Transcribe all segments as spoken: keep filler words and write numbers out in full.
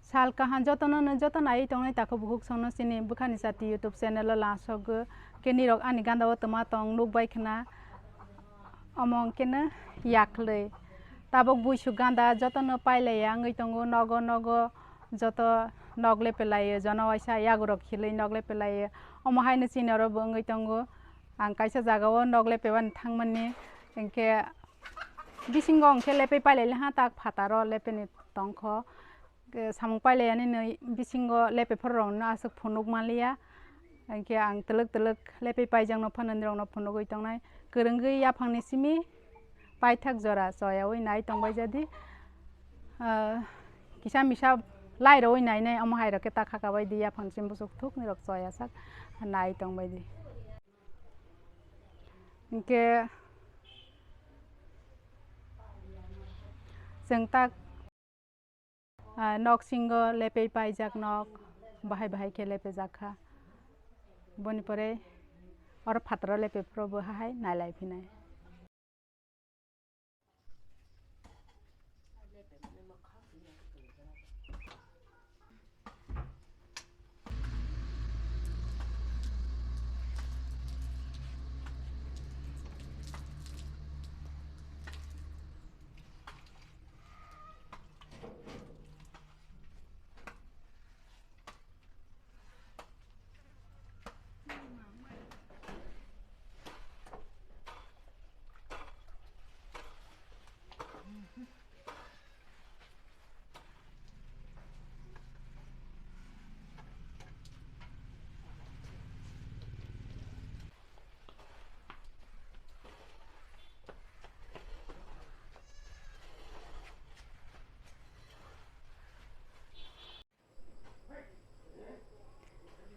Sal kaham jotono no joto nai tongnai takhuk bukhuk songno chini Bwkhani Chati YouTube channel o lasogo. Khe nirok ani ganda o twma tong nuk bai khna. Omo hwnkhe no yaklwi. Tabuk buisuk ganda jotono pailaiya wngwi tongo, nogo nogo joto nok lepelaio, jono waisa yagurok khilwi nok lepelaio. Omo haino chini oro bo wngwi tongo. Ang kaisa jaga o nok lepebani thangmani, hwnkhe bisingo hwnkhe lepei pailai ha, tak phataro lepeni tongkho. Samung pailai ani nwi bisingo lepe phoro rokno aswk phunuk manliya. Hwnkhe ang twlwk twlwk lepei paijakno phano nirokno phunugwi tongnai. Kwrwngwi yaphangni simi paithak jora choyaui nai tongbai jadi. Ah, kisa misa lai rwui nai nai omo hai rok khe ta khaka bai di, yaphang simi busuk thuk nirok choya sak nai tongbai di. Hwnkhe chwng tak, ah, nok singo lepei paijak nok, bahai bahai khe lepejak kha. Boni pore oro phataro lepe phuru bo hahai nai lai phinai.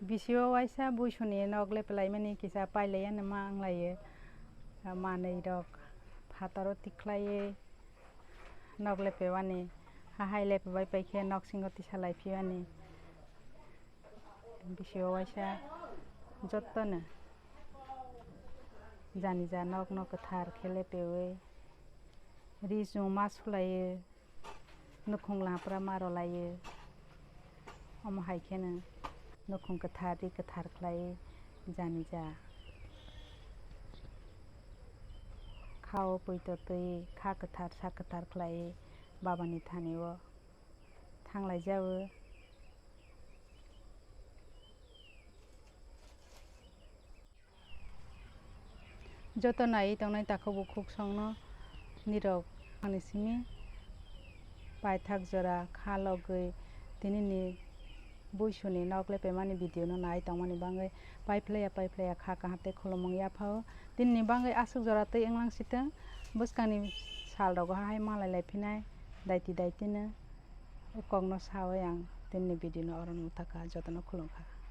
Bisio waisa buisuni nok lepelaimani kisa pailaiya nima wnglaio. Manwi rok phataro tikhlaiwi nok lepewani, hahai lepebai paikhe nok singo tisa laiphiyani. Bisio waisa jotono janija nokno kwthar khe lepewi ri chuma sulaiwi. Nukhung lapra ma rwlaio. Omo hai kheno nukhung kwthar ri kwthar khlai janija. Khao poito twi kha kwthar sa kwthar khlai babani thani o thanglaijao. Joto naiwi tongnai takhuk bukhuk songno nirok ani simi paithak jora kha logwi tinini buisuni nok lepemani video no nai tongmani bagwi paiphlaiya paiphlaiya kha kaham tei khulumung yaphao. Tinini bagwi aswk jora twi wnglang sitwng, bwskangni sal rogo hai malai lai phinai daiti daitino o kokno sawi ang tinini video no oro nung taka, jotono khulumkha.